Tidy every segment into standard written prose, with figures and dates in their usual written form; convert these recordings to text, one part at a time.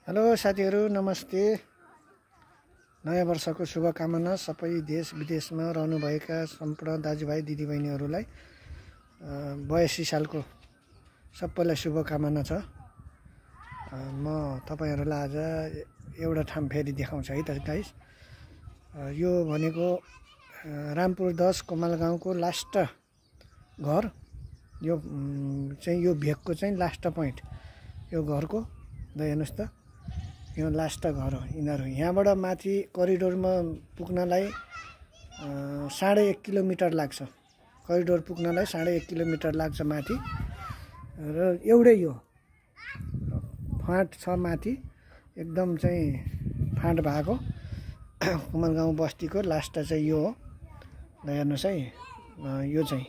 Hello साथीहरू नमस्ते। नयाँ वर्षको शुभकामना सबै देश विदेशमा रहनुभएका सम्पूर्ण दाजुभाइ दिदीबहिनीहरूलाई 82 सालको सबैलाई शुभकामना छ। म तपाईहरुलाई आज एउटा ठाउँ फेरि देखाउँछु है त गाइस। यो भनेको रामपुर 10 कमल गाउँको लास्ट घर। यो चाहिँ यो भेगको चाहिँ लास्ट पोइन्ट यो घरको हेर्नुस् त, यो लास्ट घर हो यिनीहरू। यहाँबाट माथि करिडोरमा पुग्नलाई 1.5 किलोमिटर लाग्छ। करिडोर पुग्नलाई 1.5 किलोमिटर लाग्छ माथि। र एउटै यो फाँट छ माथि, एकदम चाहिँ फाँट भएको कमल गाउँ बस्तीको लास्ट चाहिँ यो हो। ल हेर्नुहोस् है, यो चाहिँ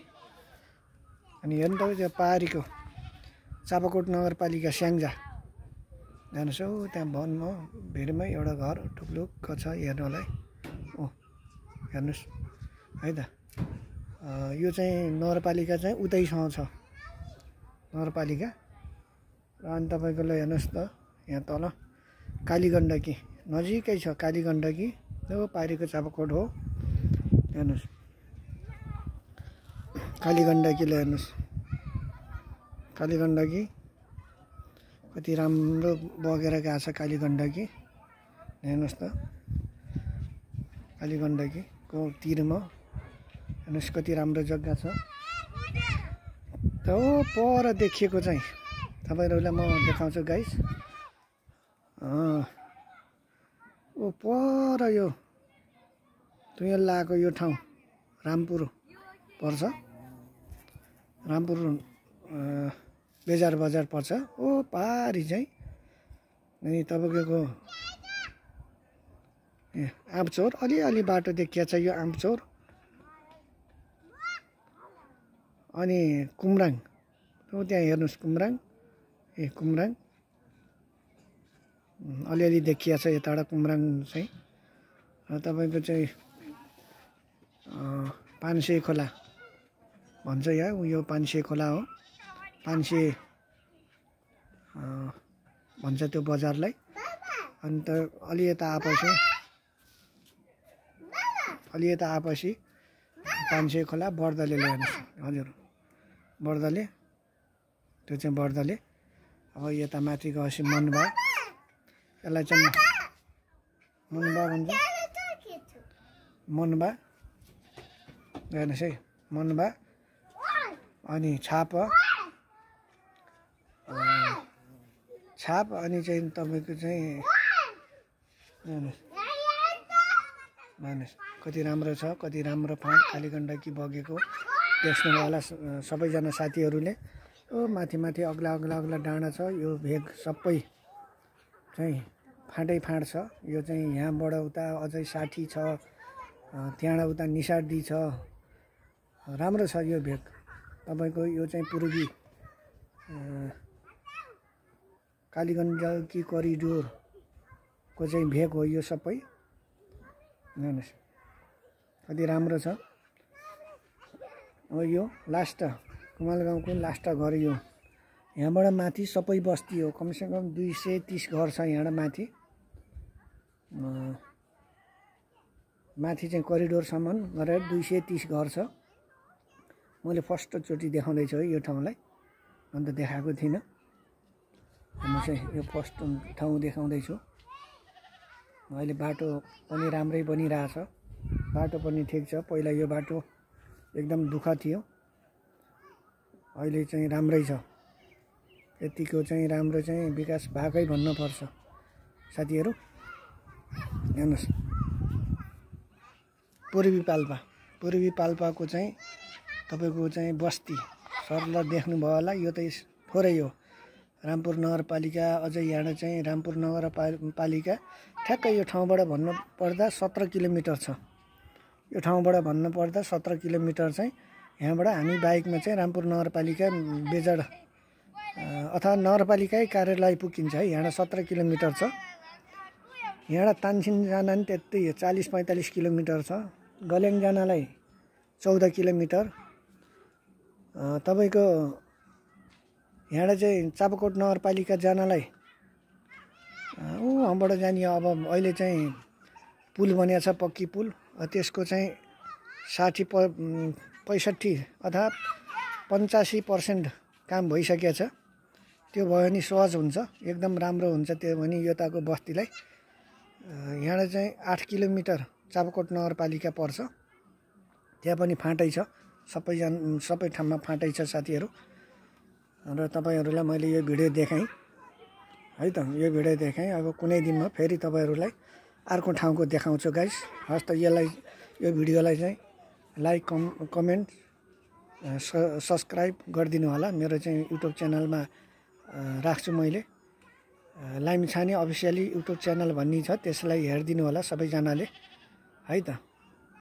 अनि हेर्नु त त्यो पहाडीको चापाकोट नगरपालिका स्याङ्जा। हेर्नुहोस् हौ त्यहाँ वनमा भिडमै एउटा घर ठुक्लुक्क छ हेर्नलाई। ओ हेर्नुहोस् है त। यो चाहिँ नगरपालिका चाहिँ उतैसँग छ नगरपालिका। र अनि तपाईँको ल हेर्नुहोस् त यहाँ तल कालीगण्डकी नजिकै छ। कालीगण्डकी यो पारीको चापाकोट हो। हेर्नुहोस् कालीगण्डकीले हेर्नुहोस्, कालीगण्डकी कति राम्रो बगेर गएको छ कालीगण्डकी। हेर्नुहोस् त कालीगण्डकीको तिरमा हेर्नुहोस् कति राम्रो जग्गा छ। त हो पर देखिएको चाहिँ तपाईँहरूलाई म देखाउँछु गाइस। ओ पर यो तुयल्लाको यो ठाउँ रामपुर पर्छ। रामपुर बजार पर्छ। ओ पारी चाहिँ अनि तपाईँको आँपचौर अलि बाटो देखिया छ। यो आँपचौर अनि कुमराङ त्यहाँ हेर्नुहोस् कुमराङ। कुमराङ अलि देखिया छ यताबाट कुमराङ चाहिँ। तपाईँको चाहिँ पानसे खोला भन्छ यहाँ, यो पानसे खोला हो। पानसे भन्छ त्यो बजारलाई। अन्त अलि यता आएपछि पानसे खोला बर्दले हेर्नुहोस् हजुर, बर्दले त्यो चाहिँ बर्दले। अब यता माथि गएपछि मनबा, यसलाई चाहिँ मनबा भन्छ। मनबा हेर्नुहोस् है, मनबा अनि छाप अनि चाहिँ तपाईँको चाहिँ हेर्नुहोस् कति राम्रो छ, कति राम्रो फाँट कालीगण्डकी बगेको देख्नु होला सबैजना साथीहरूले। ओ माथि अग्ला डाँडा छ। यो भेग सबै चाहिँ फाँटै फाँट छ। यो चाहिँ यहाँबाट उता अझै 60 छ, त्यहाँबाट उता निसार्दी छ। राम्रो छ यो भेग तपाईँको। यो चाहिँ पूर्वी कालीगण्डकी करिडोरको चाहिँ भेग हो यो सबै। हेर्नुहोस् कति राम्रो छ। अब यो लास्ट कमल गाउँको लास्ट घर यो। यहाँबाट माथि सबै बस्ती हो। कमसेकम 230 घर छ यहाँबाट माथि। माथि चाहिँ करिडोरसम्म गरेर 230 घर छ। मैले फर्स्टचोटि देखाउँदैछु है यो ठाउँलाई, अन्त देखाएको थिइनँ। म चाहिँ यो फर्स्ट ठाउँ देखाउँदैछु। अहिले बाटो पनि राम्रै बनिरहेछ। बाटो पनि ठिक छ। पहिला यो बाटो एकदम दुःख थियो, अहिले चाहिँ राम्रै छ। यतिको चाहिँ राम्रो चाहिँ विकास भएकै भन्नुपर्छ साथीहरू। हेर्नुहोस् पूर्वी पाल्पाको चाहिँ तपाईँको चाहिँ बस्ती सरल देख्नुभयो होला। यो त थोरै हो रामपुर नगरपालिका। अझै यहाँ चाहिँ रामपुर नगरपालिका ठ्याक्कै यो ठाउँबाट भन्नुपर्दा 17 किलोमिटर छ। यो ठाउँबाट भन्नुपर्दा 17 किलोमिटर चाहिँ यहाँबाट हामी बाइकमा चाहिँ रामपुर नगरपालिका बेजड अथवा नगरपालिकै कार्यालय पुगिन्छ है। यहाँ 17 किलोमिटर छ। यहाँ तानसिन जान नि त्यति 40-45 किलोमिटर छ। गल्याङ जानलाई 14 किलोमिटर। तपाईँको यहाँ चाहिँ चापाकोट नगरपालिका जानलाई ठाउँबाट जाने अब अहिले चाहिँ पुल बनिएको छ, पक्की पुल। त्यसको चाहिँ 65 अथवा 85% काम भइसकेको छ। त्यो भयो भने सहज हुन्छ, एकदम राम्रो हुन्छ। त्यो भने यताको बस्तीलाई यहाँ चाहिँ 8 किलोमिटर चापाकोट नगरपालिका पर्छ। त्यहाँ पनि फाँटै छ, सबै ठाउँमा फाँटै छ साथीहरू। र तपाईँहरूलाई मैले यो भिडियो देखाएँ है त, यो भिडियो देखाएँ। अब कुनै दिनमा फेरि तपाईँहरूलाई अर्को ठाउँको देखाउँछु गाइस। हस् त, यो भिडियोलाई चाहिँ लाइक कमेन्ट सब्सक्राइब गरिदिनु होला। मेरो चाहिँ युट्युब च्यानलमा राख्छु मैले, लाइमछाने अफिसियली युट्युब च्यानल भन्ने छ, त्यसलाई हेरिदिनु होला सबैजनाले है त।